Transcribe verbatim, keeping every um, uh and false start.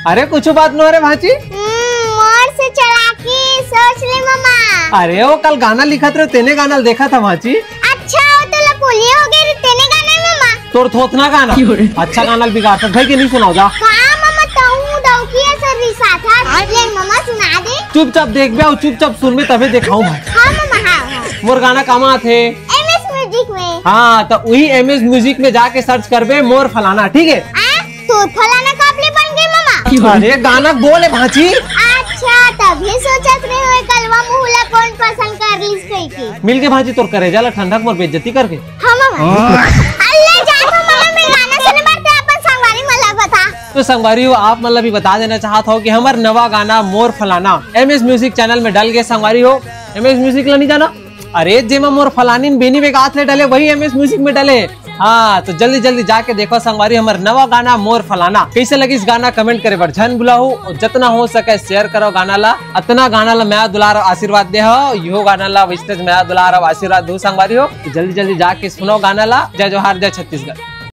अरे कुछ बात नो रे भांची। हम्म, मोर से चलाकी सोच ले ममा। अरे वो कल गाना लिखत रहे, तेने गाना ल देखा था भांची। अच्छा, वो तो लपोलिया हो गए रे, तेने गाना है ममा। तोर थोथना गाना। अच्छा गाना ल बिगाड़त भाई के नहीं सुनाओ जा। का ममा, तहूँ दौकी ऐसा रिसा था। ले ममा सुना दे। चुपचाप देखबे अउ चुपचाप सुनबे तभे देखाऊं भाई। हाँ ममा, हाँ, हाँ। मोर गाना कामा आथे? एमएस म्यूजिक में। हाँ, तो वही एमएस म्यूजिक में जाके सर्च करबे मोर फलाना, ठीक है? आ? तोर फलाना काबले बन गए ममा? अरे गाना बोले भांची। अच्छा, तभी सोचत रहे हो गलवा मुहला कौन पसंद कर लिस कही के। मिल के भांची तोर करेजा ला ठंडक मोर बेइज्जती करके। हाँ ममा। अल्ले जा तो ममा, मैं गाना सुने बर ते अपन संगवारी मन ला बता। तो संगवारी हो, आप मन ला भी बता देना चाहत हो कि हमर नवा गाना मोर फलाना एमएस म्यूजिक चैनल में डल गए संगवारी हो। एमएस म्यूजिक ला नहीं जाना? अरे जेमा मोर फलानिन बेनी बेगात ले डले वही एमएस म्यूजिक में डले। हाँ, तो जल्दी जल्दी जाके देखो संगवारी हमर नवा गाना मोर फलाना। कैसे लगिस गाना कमेंट करे बर झन भुलाहू, और जितना हो सके शेयर करो गाना ला। अतना गाना ला मया दुलार आशीर्वाद दे हो, यो गाना ला वैसने मया दुलार आशीर्वाद दो संगवारी हो। तो जल्दी जल्दी जाके सुनो गाना ला। जय जोहार, जय छत्तीसगढ़।